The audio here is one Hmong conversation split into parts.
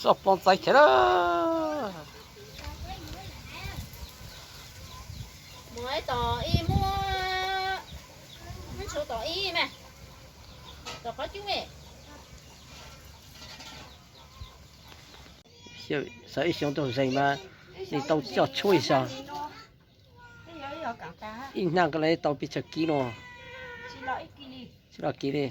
Toj pov ntxaiv chaw lawm. Mus tom ib muab, muab tshuav tom ib mas, tom qhov cub me. Xav ib xyoo tuaj zeeg mas nws tau coj tshuaj ib zaug. Ib hnab ko li tau pes tsawg kis no. Tsis los kis li.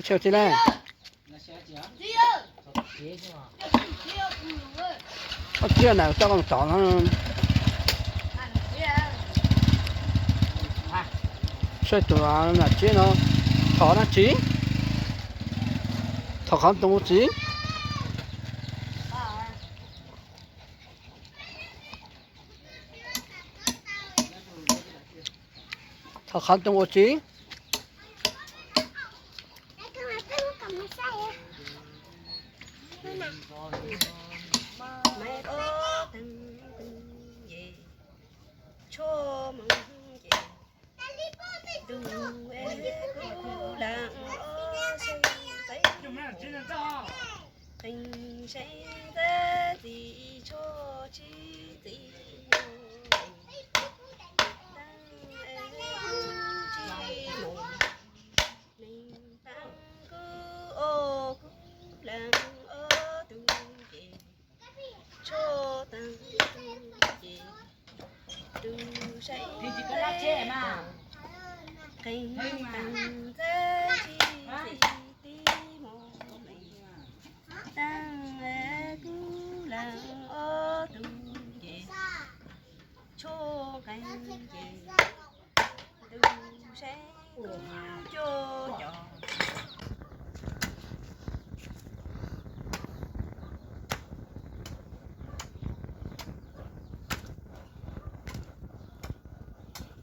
Chaw tsis le. Ob txiab na coj koj tod no. Saib tus nam tsev no thov dab tsi? Thov qhov ntoo ua tsi? Thov qhov ntoo ua tsi?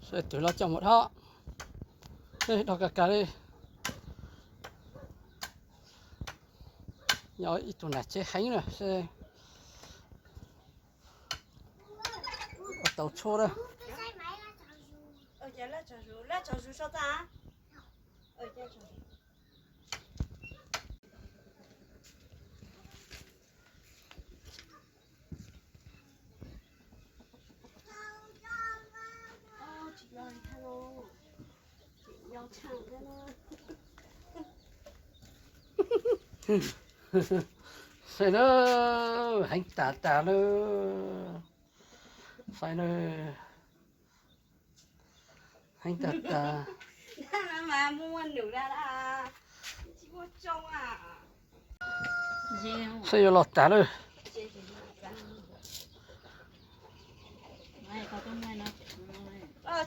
Saib twg los coj mus dhau. Dhau kawg kawg li. Yog ib tug nam tsev heev na, ua tau tshuaj na. Saib na, heev tas tas lawm. Saib na, heev tas tas. Saib yuav los tas lawm.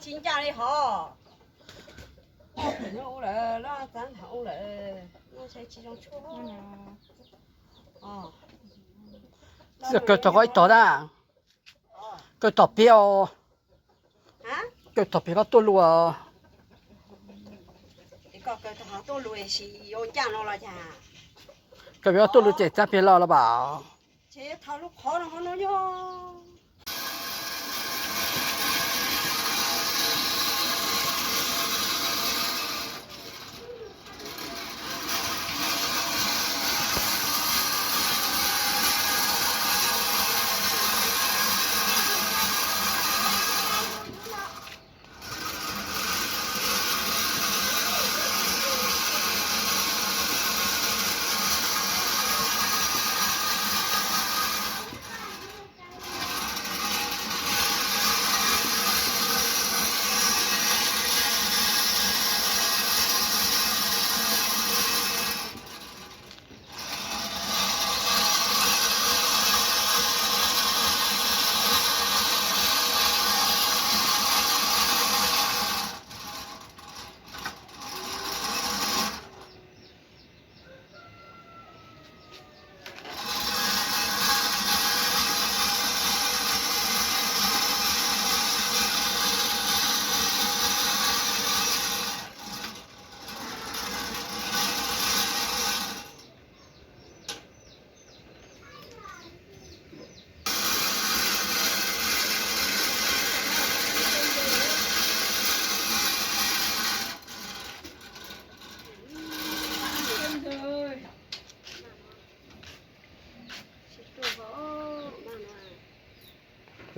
Tsis ncaj li hov. Lawv txav nthav ua lawm, no tsis zoo tshuaj. Kaw tog qhov ib tog da. Kaw tog pem os. Kaw tog pem qhov tuaj lus. Kaw pem qhov tuaj lus ces txav pem los los pam.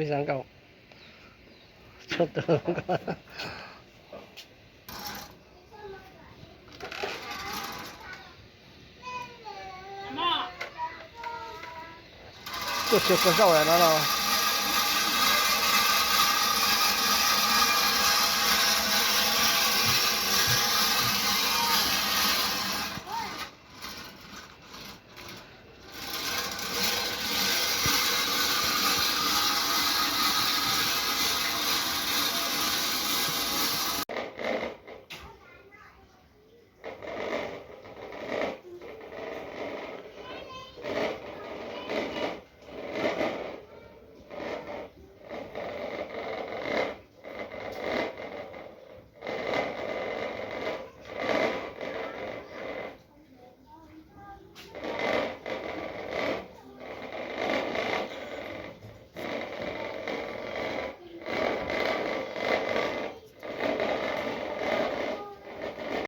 Xav nkaum, tshuaj tu nkaus. Tuaj siav kua zaub no no.